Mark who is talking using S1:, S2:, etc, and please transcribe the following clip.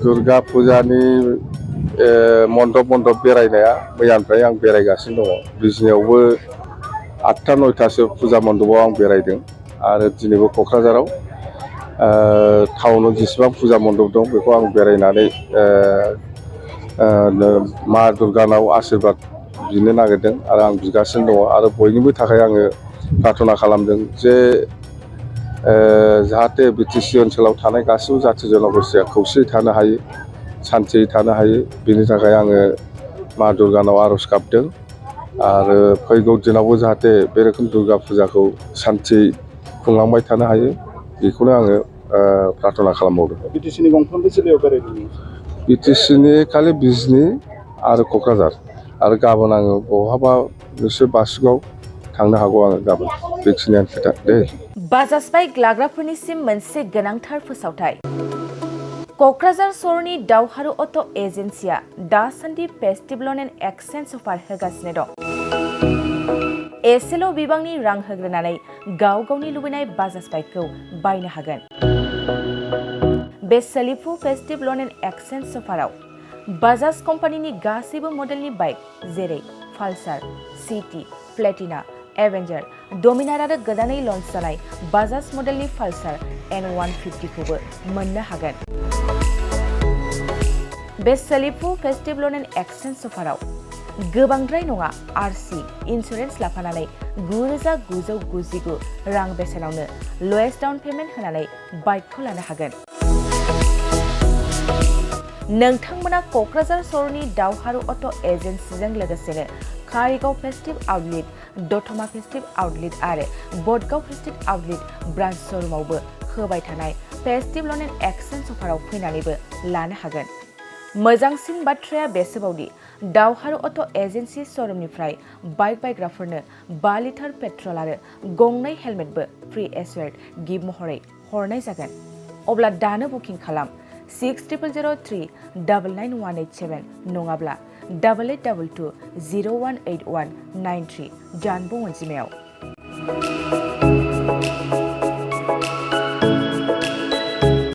S1: दुर्गा फुजानि मन्दप बेरायनाया मैयानिफ्राय आं बेरायगासिनो दङ। बिजनियावबो 8टा 9टासो फुजा मन्दपाव आं बेरायदों आरो दिनैबो क'क्राझाराव टाउनाव जेसेबां फुजा मन्दप दं बेखौ आं बेरायनानै मा दुर्गानाव आशीर्बाद बिनो नागिरदों आरो आं बिगासिनो दङ आरो बयनिबो थाखाय आङो प्रार्थना खालामदों जे जाहाथे BTC ओनसोलाव थानाय गासैबो जाथि जनगोष्ठिया खौसेयै थानो हायो, सान्थियै थानो हायो, बिनि थाखाय आङो मा दुर्गानाव आर'ज गाबदों आरो फैगौ दिनावबो जाहाथे बे रोखोम दुर्गा फुजाखौ सान्थियै खुंलांबाय थानो हायो बेखौनो आङो प्रार्थना खालामबावदों।
S2: BTCनि गंफ्रोमबो जिल्लायाव बेरायदों?
S1: BTCनि खालि बिजनि आरो क'क्राझार आरो गाबोन आङो बहाबा निस्सय बासुगाव थांनो हागौ आङो गाबोन। बेखिनियानो खोथा दे।
S3: बाजाज बाइक लाग्राफोरनिसिम मोनसे गोनांथार फोसावथाय। क'क्राझार सहरनि दावहारु अट' एजेन्सिया दासान्दि फेस्टिभ ल'न एन्ड एक्सचेन्ज अफार होगासिनो दं। एसेल' बिबांनि रां होग्रोनानै गाव गावनि लुबैनाय बाजाज बाइकखौ बायनो हागोन। बे सोलिफु फेस्टिभ ल'न एन्ड एक्सचेन्ज अफाराव बाजाज कम्पानिनि गासैबो मडेलनि बाइक जेरै पालसार, सिटि, प्लेटिना, एवेन्जार, डमिनार आरो गोदानै लन्च जानाय बाजाज मडेलनि पालसार N150 खौबो मोननो हागोन। बे सोलिफु फेस्टिभ ल'न एन्ड एक्सचेन्ज अफाराव गोबांद्राय नङा RC इन्सुरेन्स लाफानानै 9,999 रां बेसेनावनो ल'एस्ट डाउन पेमेन्ट होनानै बाइकखौ लानो हागोन। नोंथांमोना क'क्राझार सहरनि दावहारु अट' एजेन्सिजों लोगोसेनो कारिगाव फेस्टिभ आउटलेट, दतमा फेस्टिभ आउटलेट आरो बडगाव फेस्टिभ आउटलेट ब्रान्च श'रुमावबो होबाय थानाय फेस्टिभ ल'न एन्ड एक्सचेन्ज अफाराव फैनानैबो लानो हागोन। मोजांसिन बाथ्राया बेसोबावदि दावहारु अट' एजेन्सि श'रुमनिफ्राय बाइक बायग्राफोरनो 5 लिटार पेट्रल आरो गंनै हेलमेटबो फ्रि एसुयार्ड गिफ्ट महरै हरनाय जागोन। अब्ला दानो बुकिं खालाम 6003 99187 नङाब्ला 8822 018193 जानबुं अनजिमायाव।